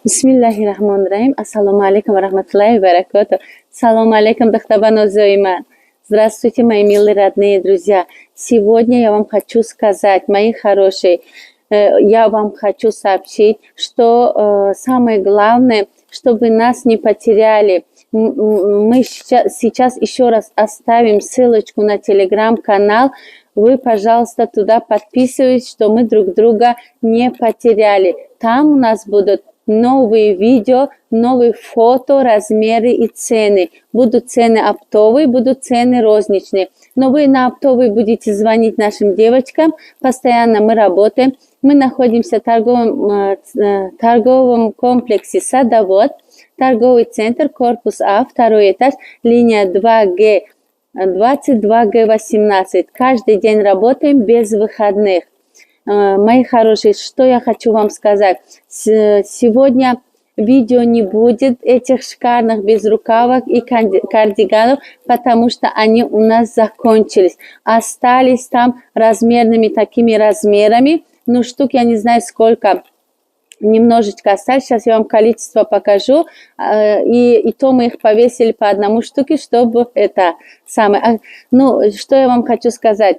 Бисмиллаҳи раҳмони раҳим. Ассалому алайкум ва раҳматуллоҳи ва баракоту. Салому алайкум, духтабанозои ман. Здравствуйте, мои милые родные друзья. Сегодня я вам хочу сказать, мои хорошие, я вам хочу сообщить, что самое главное, чтобы нас не потеряли. Мы сейчас еще раз оставим ссылочку на телеграм-канал. Вы, пожалуйста, туда подписывайтесь, что мы друг друга не потеряли. Там у нас будут новые видео, новые фото, размеры и цены. Будут цены оптовые, будут цены розничные. Но вы на оптовые будете звонить нашим девочкам. Постоянно мы работаем. Мы находимся в торговом комплексе «Садовод», торговый центр, корпус А, второй этаж, линия 2Г, 22Г18. Каждый день работаем без выходных. Мои хорошие, что я хочу вам сказать. Сегодня видео не будет этих шикарных безрукавок и кардиганов, потому что они у нас закончились. Остались там размерными такими размерами, ну, штук я не знаю сколько, немножечко остались. Сейчас я вам количество покажу. И то мы их повесили по одному штуке, чтобы это самое. Ну, что я вам хочу сказать.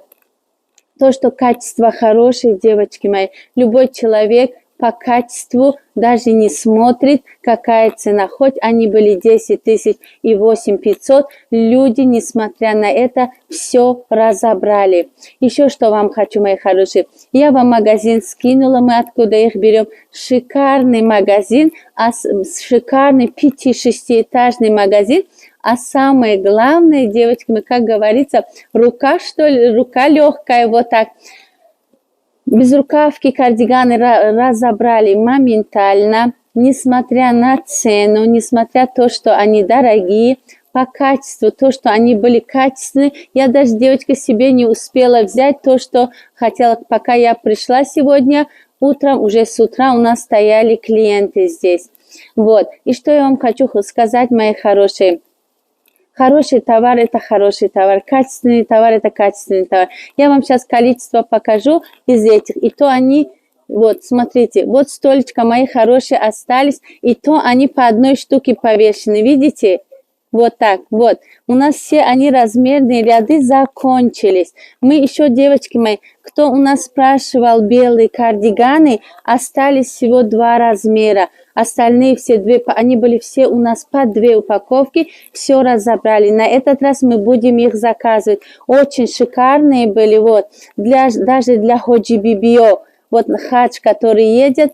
То, что качество хорошее, девочки мои, любой человек по качеству даже не смотрит, какая цена. Хоть они были 10 тысяч и 8 500, люди, несмотря на это, все разобрали. Еще что вам хочу, мои хорошие. Я вам магазин скинула, мы откуда их берем. Шикарный магазин, шикарный 5-6-этажный магазин. А самое главное, девочки, мы, как говорится, рука, что ли, рука легкая, вот так. Безрукавки, кардиганы разобрали моментально, несмотря на цену, несмотря то, что они дорогие, по качеству, то, что они были качественные. Я даже, девочка, себе не успела взять то, что хотела. Пока я пришла сегодня утром, уже с утра у нас стояли клиенты здесь. Вот. И что я вам хочу сказать, мои хорошие. Хороший товар – это хороший товар, качественный товар – это качественный товар. Я вам сейчас количество покажу из этих, и то они, вот, смотрите, вот столечко, мои хорошие, остались, и то они по одной штуке повешены, видите? Вот так, вот. У нас все они, размерные ряды, закончились. Мы еще, девочки мои, кто у нас спрашивал белые кардиганы, остались всего два размера. Остальные все две, они были все у нас по две упаковки, все разобрали. На этот раз мы будем их заказывать. Очень шикарные были, вот, даже для Ходжи Бибио. Вот хадж, который едет,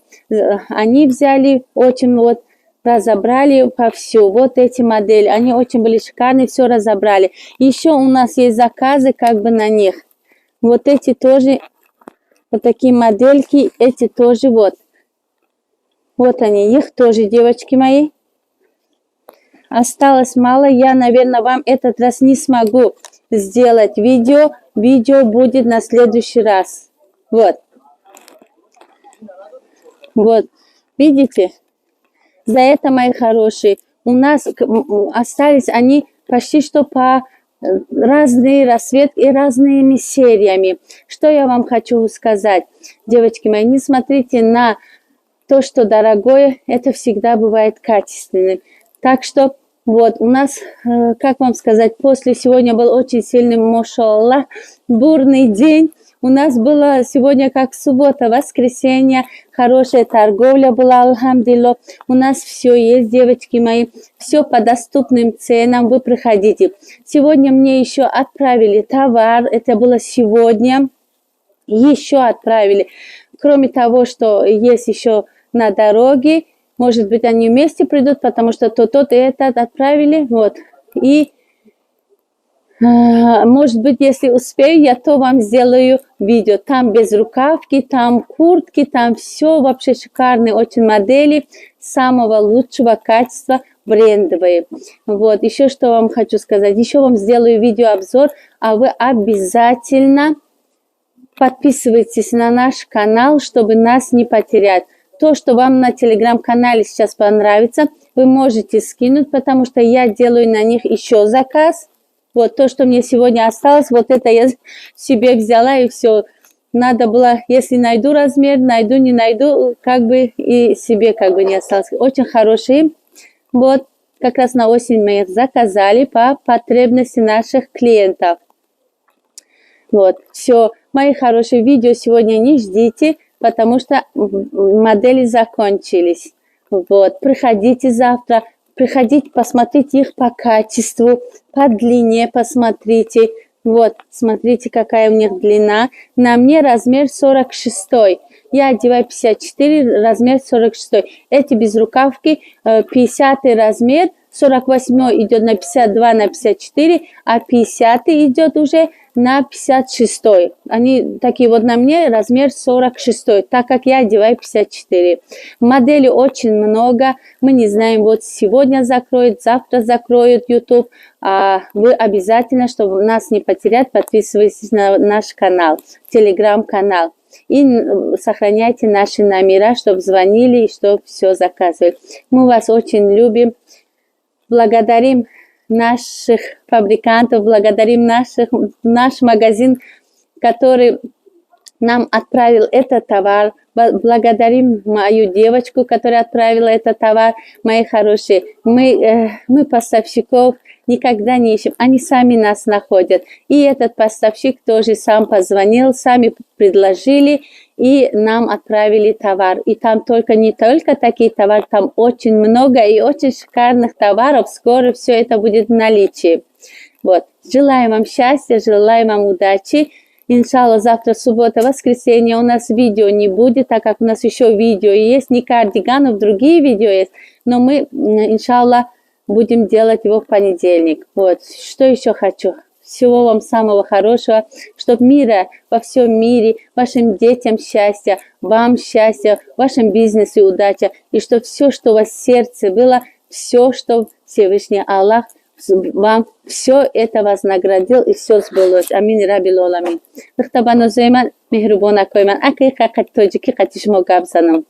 они взяли очень, вот, разобрали повсю. Вот эти модели, они очень были шикарные, все разобрали. Еще у нас есть заказы как бы на них. Вот эти тоже, вот такие модельки, эти тоже вот. Вот они, их тоже, девочки мои. Осталось мало, я, наверное, вам этот раз не смогу сделать видео. Видео будет на следующий раз. Вот. Вот, видите? За это, мои хорошие, у нас остались они почти что по разные расцветки и разными сериями. Что я вам хочу сказать, девочки мои, не смотрите на то, что дорогое, это всегда бывает качественным. Так что вот, у нас, как вам сказать, после сегодня был очень сильный, мошалла, бурный день. У нас было сегодня как суббота, воскресенье, хорошая торговля была, алхамдулиллах. У нас все есть, девочки мои, все по доступным ценам, вы приходите. Сегодня мне еще отправили товар, это было сегодня, еще отправили. Кроме того, что есть еще на дороге, может быть, они вместе придут, потому что то тот и этот отправили, вот. И может быть, если успею, я то вам сделаю видео. Там безрукавки, там куртки, там все вообще шикарные очень модели, самого лучшего качества, брендовые. Вот, еще что вам хочу сказать. Еще вам сделаю видеообзор, а вы обязательно подписывайтесь на наш канал, чтобы нас не потерять. То, что вам на телеграм-канале сейчас понравится, вы можете скинуть, потому что я делаю на них еще заказ. Вот то, что мне сегодня осталось, вот это я себе взяла, и все. Надо было, если найду размер, найду, не найду, как бы и себе как бы не осталось. Очень хорошие. Вот, как раз на осень мы их заказали по потребности наших клиентов. Вот, все. Мои хорошие, видео сегодня не ждите, потому что модели закончились. Вот, приходите завтра, приходите, посмотрите их по качеству, по длине посмотрите. Вот, смотрите, какая у них длина. На мне размер 46. Я одеваю 54, размер 46. Эти безрукавки 50 размер, 48 идет на 52, на 54, а 50 идет уже на 56. Они такие вот, на мне размер 46, так как я одеваю 54. Моделей очень много. Мы не знаем, вот сегодня закроют, завтра закроют YouTube. А вы обязательно, чтобы нас не потерять, подписывайтесь на наш канал, телеграм-канал. И сохраняйте наши номера, чтобы звонили и чтобы все заказывали. Мы вас очень любим. Благодарим наших фабрикантов, благодарим наш магазин, который нам отправил этот товар. Благодарим мою девочку, которая отправила этот товар. Мои хорошие, мы поставщиков никогда не ищем, они сами нас находят. И этот поставщик тоже сам позвонил, сами предложили и нам отправили товар. И там только не только такие товары, там очень много и очень шикарных товаров. Скоро все это будет в наличии. Вот. Желаем вам счастья, желаем вам удачи. Иншалла, завтра суббота, воскресенье у нас видео не будет, так как у нас еще видео есть, не кардиганов, другие видео есть, но мы, иншалла, будем делать его в понедельник. Вот. Что еще хочу? Всего вам самого хорошего, чтобы мира во всем мире, вашим детям счастья, вам счастья, вашем бизнесе удача, и чтобы все, что у вас в сердце было, все, что Всевышний Аллах вам все это вознаградил и все сбылось. Амин раббил оламин. Духтарбанозои ман, меҳрубонакои ман, акай қақати тоҷикӣ қати шумо гап занам.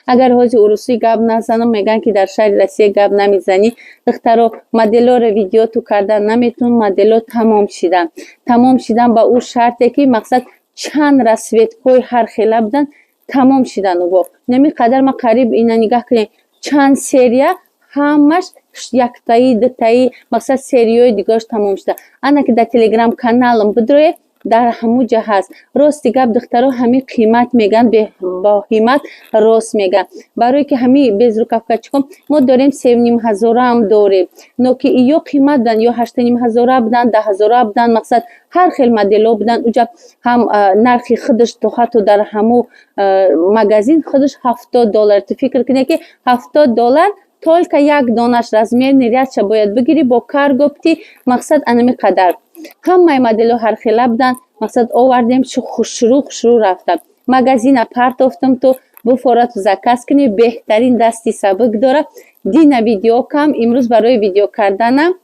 Агар ҳози урусӣ гап назанам, мегӯянд, ки дар шаҳри Россия гап намезанӣ. Духтаро, моделоро видео ту кардан наметавон, модело тамом шидан. Тамом шидан ба ӯ шарте, ки мақсад чанд расцветкҳои ҳархела буданд, тамом шидан. Во нами қадар ма қариб ина нигаҳ кунем, чанд серия, ҳамаш яктаи, дутаи, мақсад серияҳои дигараш тамом шуда. Ана ки дар телеграм каналам бидроед, дар ҳамун ҷа ҳаст. Рости гап, духтаро, ҳамин қимат мегӯянд, боҳимат рост мегӯянд, барое ки ҳамин безрукавкачикон мо дорем, севним ҳазораам дорем, но ки ё қимат буданд, ё ҳаштаним ҳазора буданд, 10 ҳазора буданд, мақсад ҳар хел моделҳо буданд. Уҷа ҳам нархи худаш то ҳатто дар ҳамун магазин худаш 70 доллар. Ту фикр кунед, ки 70 доллар только як донаш размерный рядша бояд бигирӣ бо карго пти, мақсад анами қадар. Ҳамаи моделҳо ҳархела буданд, мақсад овардем, хушрӯ хушрӯ рафтам, магазина партофтам, ту буфорату заказ кунӣ, беҳтарин дасти сабук дора. Дина видео кам, имрӯз барои видео карданам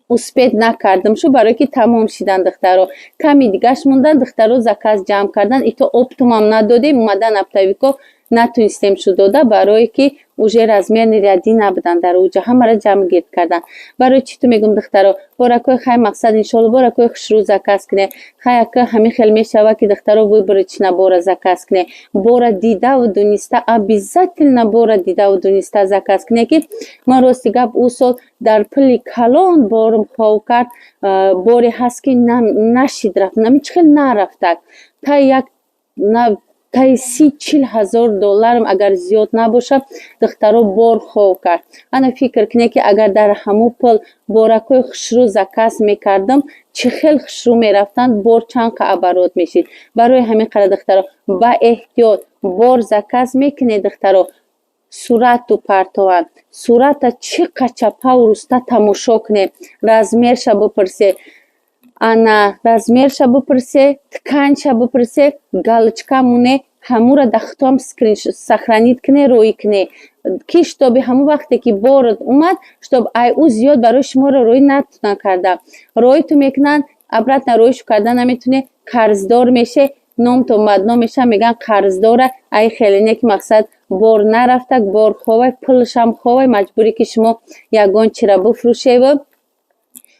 успеть накардам шу, барое ки тамом шидан, духтаро, ками дигаш мондан. Духтаро заказ ҷамъ кардан, ито оптомам надодем, омадан оптовико натунистем шу дода, барое ки уже размерный ряди набуданд дар уҷа, ҳамаро ҷамъ гирд кардан. Барои чӣ ту мегӯм, духтаро, боракои хай, мақсад иншоалло боракои хушрӯ заказ кунед. Хай, ака, ҳамин хел мешава, ки духтаро выборочно бора заказ кунед, бора дидаву дуниста, обязательно бора дидаву дуниста заказ кунед, ки ман рости гап ӯ сол дар пули калон борам хов кард. Боре ҳаст, ки нашид рафт, нами чӣ хел нарафтак, та як таи 30-40 ҳазор долларам агар зиёд набошад, духтаро, бор хов кард. Ана фикр кунед, ки агар дар ҳамун пул боракҳои хушрӯ заказ мекардам, чӣ хел хушрӯ мерафтанд, бор чанд қа оборот мешид. Барои ҳамин қадар, духтаро, ба эҳтиёт бор заказ мекунед. Духтаро, сурату партованд, сурата чӣ қачапаву руста тамошо кунед, размерша бипурсед, ана размерша бипурсе, тканьша бипурсе, галочка муне, ҳамура дахтом скрин сохранить куне, рӯӣ куне, ки чтобы ҳамун вақте ки борот омад, чтоб ай ӯ зиёд барои шуморо рӯӣ натунанд карда. Рӯиту мекунанд, обратно рӯишу карда наметуне, қарздор меше, номто бадном меша, мегӯянд қарздора. Ай хеле не, ки мақсад бор нарафтак, бор ховай, пулшам ховай, маҷбурӣ ки шумо ягон чира бифурӯшеву.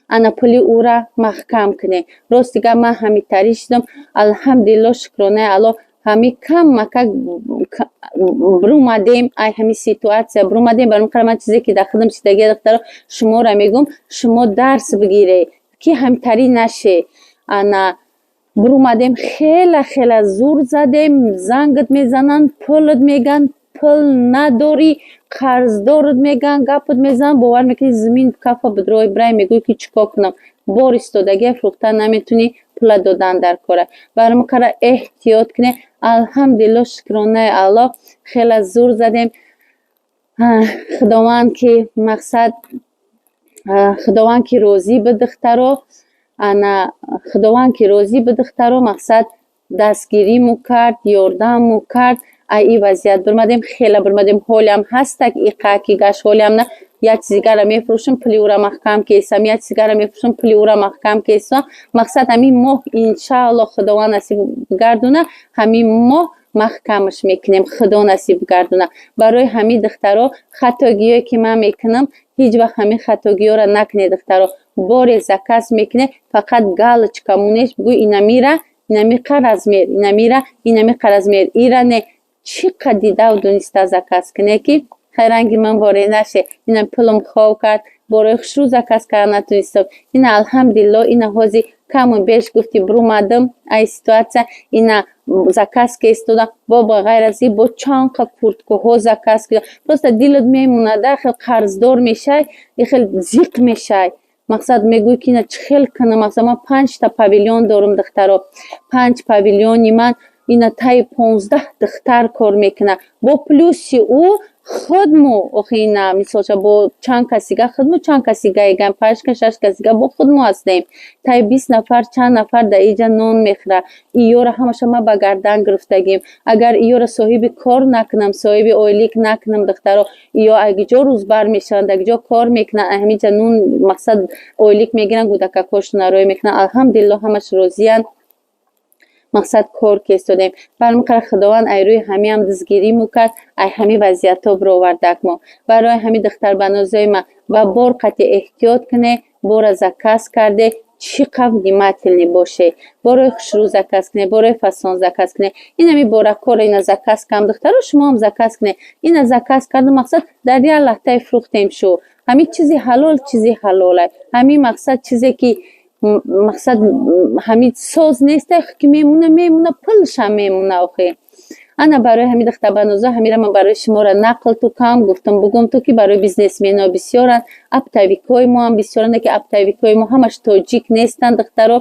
Ана пули ӯра маҳкам кунед. Рости гап, ман ҳамитарӣ шудам. Алҳамдулилло, шукронаи Аллоҳ, ҳами камакак брумадем, ай ҳами ситуация брумадем. Барои ман чизе ки дар худам шидагия, духтаро, шуморо мегӯм, шумо дарс бигиред, ки ҳамтарӣ наше. Ана брумадем, хела хела зур задем. Зангат мезананд, пулат мегӯянд, пул надорӣ, қарздорат мегӯянд, гапат мезананд. Бовар мекунӣ, зимин кафа бидрой брай, мегӯӣ, ки чӣ кор кунам? Бор истодагия, фурӯхта наметунӣ, пула додан дар кора. Барои ман эҳтиёт кунед. Алҳамдулилло, шукронаи Аллоҳ, хела зур задем. Худованд ки мақсад, Худованд ки розӣ буд, духтаро, ана Худованд ки розӣ буд, духтаро, мақсад, дастгириму кард, ёрдамму кард, ай ин вазъият бирмадем, хела бирмадем. Ҳолиам ҳастак иқаки гашт, ҳолиам на як чизигара мефурӯшам, пули ӯра маҳкам кесам, як чизигара мефурӯшам, пули ӯра маҳкам кесам. Мақсад, ҳамин моҳ, иншааллоҳ, Худованд насиб гардона, ҳамин моҳ маҳкамаш мекунем, Худо насиб гардона. Барои ҳамин, духтаро, хатогиҳое ки ман мекунам, ҳеҷ вақт ҳамин хатогиҳоро накунед. Духтаро, боре заказ мекунед, фақат галочка монеш, бигӯ: инамира инамиқа размер, инамира инамиқа размер, ира не. Чӣ қад дидаву дониста заказ кунед, ки хайранги ман боре наше. Ина пулам хов кард, борои хушрӯ заказ карда натонистам. Ина, алҳамдулилло, ина ҳози каму беш гуфти брумадам ай ситуация. Ина заказ ка истодам, бо ба ғайр аз ин бо чанд қа курткаҳо заказ кардам. Просто дилат мемонада, хел қарздор мешай, хел зиқ мешай. Мақсад, мегӯӣ, ки ина чӣ хел кунам? Мақсад, ман панҷта павильон дорам, духтаро. Панҷ павильони ман ина таи 15 духтар кор мекунад, бо плюси ӯ худму. Охи, ина мисолша, бо чанд касига худму, чанд касига егам, панҷ ка, шаш касига бо худму ҳастем. Таи 20 нафар чанд нафар дар иҷа нон мехӯрад. Иёра ҳамаша ман ба гардан гирифтагим. Агар иёра соҳиби кор накунам, соҳиби ойлик накунам, духтаро, иё агиҷо рӯзбар мешаванд, агиҷо кор мекунанд, ҳамиҷа нун, мақсад, ойлик мегиранд, кӯдакакҳошона рӯй мекунанд. Алҳамдулилло, ҳамаш розиянд. Мақсад, кор кестодем. Бармиқара Худованд ай рӯи ҳамиам дастгириму кард, ай ҳами вазъиятҳо бировардак мо. Барои ҳами, духтарбанозои ман, ба бор қати эҳтиёт кунед. Бора заказ карде, чӣ қадр внимательный боше. Борои хушрӯ заказ кунед, борои фасон заказ кунед. Инами боракҳоро ина заказ кардам, духтаро, шумоам заказ кунед. Ина заказ кардам, мақсад, дар як лаҳтае фурӯхтем шу. Ҳамин чизи ҳалол, чизи ҳалолай. Ҳамин мақсад, чизе ки мақсад, ҳамин соз неста, ки мемона, мемона, пулшам мемона охе. Ана барои ҳамин, духтарбанозо, ҳамира ман барои шуморо нақл ту кам гуфтам, бугум ту, ки барои бизнесмено бисёранд, оптовикҳои мо ҳам бисёранд, ки оптовикҳои мо ҳамаш тоҷик нестанд, духтаро.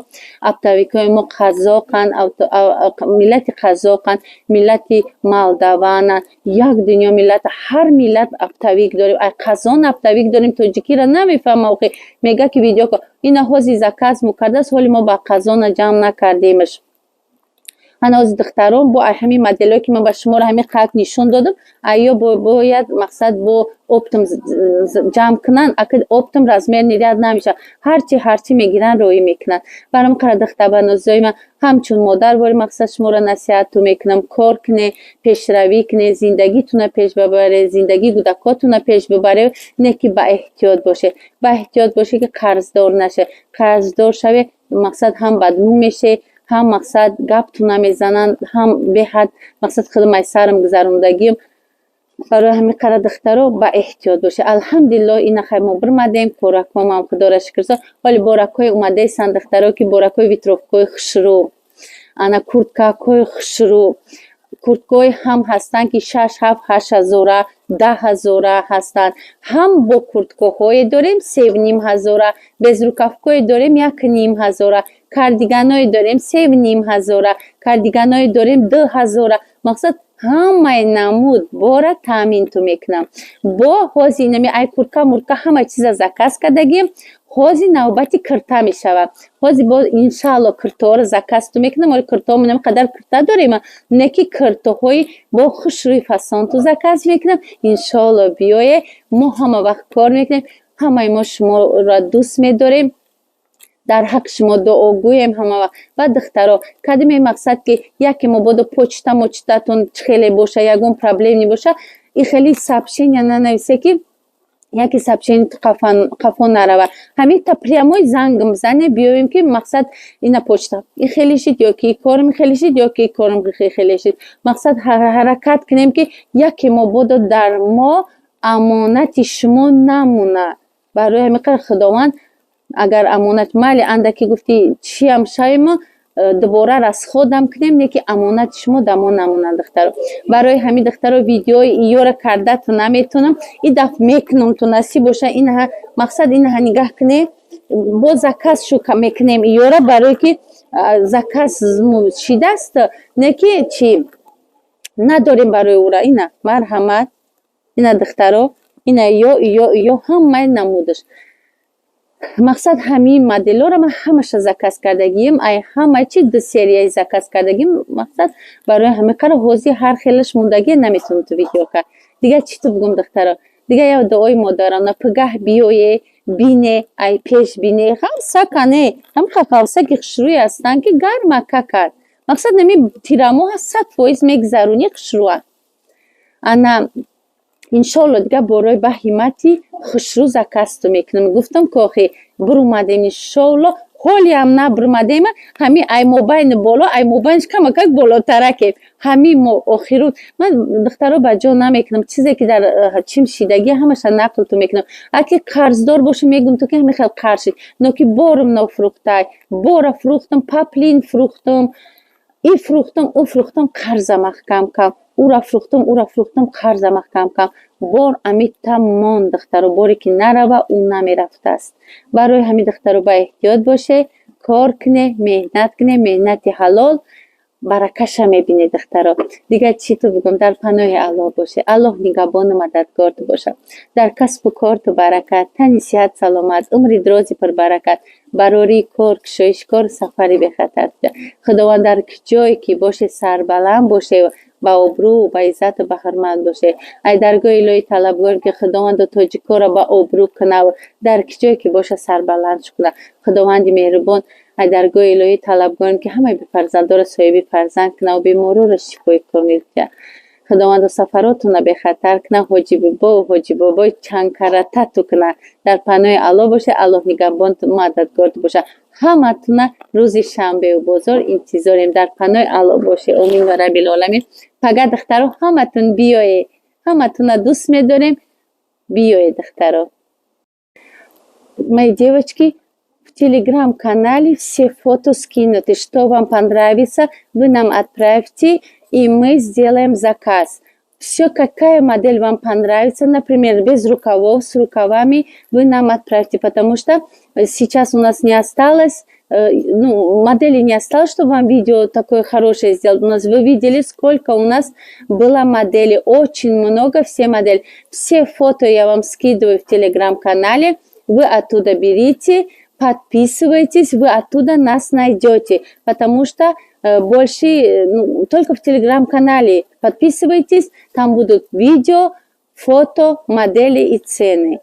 Оптовикҳои мо қазоқанд, миллати қазоқанд, миллати молдавананд, як дунё миллат, ҳар миллат оптовик дорем. Ай қазон оптовик дорем, тоҷикиро намефаҳма охе. Мега, ки видео ина ҳози заказ мукардааст, ҳоли мо ба қазона ҷамъ накардемаш. Ҳанози, духтарон, бо ҳамин моделое ки ман ба шуморо ҳамин қак нишон додам, айё бояд, мақсад, бо оптом ҷамъ кунанд. Ака оптом размерный ряд намешавад, ҳарчи ҳарчи мегиранд, роӣ мекунанд. Баром қара, духтарбанозои ман, ҳамчун модар бори, мақсад, шуморо насиҳаттон мекунам: кор кунед, пешравӣ кунед, зиндагитонро пеш бибаред, зиндагии кӯдакотонро пеш бибаред, не ки ба эҳтиёт бошед. Ба эҳтиёт бошед, ки қарздор нашед. Қарздор шавед, мақсад, ҳам баднум мешед, ҳам, мақсад, гаптон намезананд, ҳам беҳад, мақсад, худам ай сарам гузарондагиам. Барои ҳамин қара, духтаро, ба эҳтиёт бошед. Алҳамдулилло, ина хай мо бирмадем, коракҳомам, Худоро шукр. Ҳоли боракҳои омадаистанд, духтаро, ки боракҳои ветровкаҳои хушрӯ, ана курткакҳои хушрӯ, курткаҳое ҳам ҳастанд, ки шаш, ҳафт, ҳашт ҳазора, 10 ҳазора ҳастанд. Ҳам бо курткаҳое дорем севним ҳазора, безрукавкое дорем 1,5 ҳазора, кардиганое дорем 3,5 ҳазора, кардиганое дорем 2 ҳазора. Мақсад, ҳамаи намуд бора таъминту мекунам. Бо ҳози инами ай куртка муртка ҳама чиза заказ кардагим, ҳози навбати кирта мешавад. Ҳози бо, иншаалло, киртаҳоро заказту мекунам. Оли киртаҳо инам қадар кирта дорем, не ки киртаҳои бо хушрӯи фасонту заказ мекунам. Иншоалло, биёе, мо ҳама вақт кор мекунем. Ҳамаи мо шуморо дӯст медорем, дар ҳаққи шумо дуогӯем ҳама вақт. Ва, духтаро, кадиме, мақсад, ки яке мободо почта мочтатон хеле боша, ягон проблем небоша, и хеле сообщения нанависе, ки Яке сообщение қафо нарава. Ҳамин та прямой зангм зане, биёем, ки мақсад ина почта и хеле шид ё ки корм хеле шид, ё ки корм хеле шид. Мақсад, ҳаракат кунем, ки яке мободо дар мо амонати шумо намона. Барои ҳамин қадр Худованд агар амонат майли андаке гуфти, чиам шавемо, дубора расходам кунем, не ки амонати шумо дар мо намонад, духтаро. Барои ҳамин, духтаро, видеои иёра кардату наметонам, и даф мекунам, ту насиб боша. Инаҳа мақсад, инаҳа нигаҳ кунем, бо заказ шу мекунем иёра, барое ки заказ шидааст, не ки чи надорем барои ура. Ина, марҳамат, ина, духтаро, ина ё ё ё ҳамаи намудаш. Мақсад, ҳамин моделҳоро ман ҳамаша заказ кардагием, ай ҳама чи ду серияи заказ кардагим. Мақсад, барои ҳамин қадр ҳозир ҳар хелаш мондагӣ, наметавонам ту видео кард. Дигар чӣ ту бугум, духтаро? Дигар як дуои модарона: пагаҳ биёе, бине, ай пеш бине. Ғавсакане, ҳамин ғавсаки хушрӯй ҳастанд, ки гармака кард. Мақсад, нами тирамоҳ 100% мегзаронӣ, хушрӯа. Ана, иншолло, дигар борои ба ҳиммати хушрӯ заказту мекунам. Гуфтам ки охи бурумадем, иншолло, ҳолиам набурмадем, ҳамин ай мобайни боло, ай мобайнш камакак болотаракем. Ҳамин мо охирун ман, духтаро, ба ҷо намекунам. Чизе ки дар чим шидагӣ, ҳамаша нақлту мекунам. Аки қарздор бошӣ, мегум ту, ки ҳамин хел қарз шид, но ки борам нофурӯхтай, бора фурӯхтам, поплин фурӯхтам, и фурӯхтам, ӯ фурӯхтам, қарза маҳкам кам, ура фурӯхтам, ура фурӯхтам, қарза маҳкам кам. Бор амита монд, духтаро, боре ки нарава, ӯ намерафтааст. Барои ҳамин, духтаро, ба эҳтиёт боше, кор куне, меҳнат куне, меҳнати ҳалол баракаша мебинед, духтаро. Дигар чӣ ту бигӯм? Дар паноҳи Аллоҳ боше, Аллоҳ нигаҳбону мададгорту бошад, дар касбу корту баракат, тани сиҳат, саломат, умри дрози пурбаракат, барории кор, кушоиши кор, сафари бехатар. Худованд дар ҷое ки боше, сарбаланд боше, ба обрӯ, ба иззату ба ҳурмат боше. Ай даргоҳи илоҳӣ талабгорем, ки Худовандо тоҷикоро ба обрӯ кунав, дар ки ҷое ки боша, сарбаландш кунад. Худованди меҳрубон, ай даргоҳи илоҳӣ талабгорем, ки ҳамаи бефарзандоро соҳиби фарзанд кунав, бемороро шифои комил диҳад. Худовандо сафаротонро бехатар кунад, ҳоҷи бибову ҳоҷи бобои чандкаратату кунад. Дар паноҳи Аллоҳ бошед, Аллоҳ нигаҳбонту мададгорту бошад. Ҳаматона рӯзи шанбеу бозор интизорем. Дар паноҳи Аллоҳ бошед. Омин ва раббил оламин. Пага, духтаро, ҳаматон биёед, ҳаматона дӯст медорем, биёед, духтаро. Мои девочки, в телеграм-канале все фото скинуты. Что вам понравится, вы нам отправьте, и мы сделаем заказ. Все, какая модель вам понравится, например, без рукавов, с рукавами, вы нам отправьте, потому что сейчас у нас не осталось, ну, модели не осталось, чтобы вам видео такое хорошее сделать. У нас, вы видели, сколько у нас было моделей, очень много, все модели. Все фото я вам скидываю в телеграм-канале, вы оттуда берите, подписывайтесь, вы оттуда нас найдете, потому что больше, ну, только в телеграм-канале подписывайтесь, там будут видео, фото, модели и цены.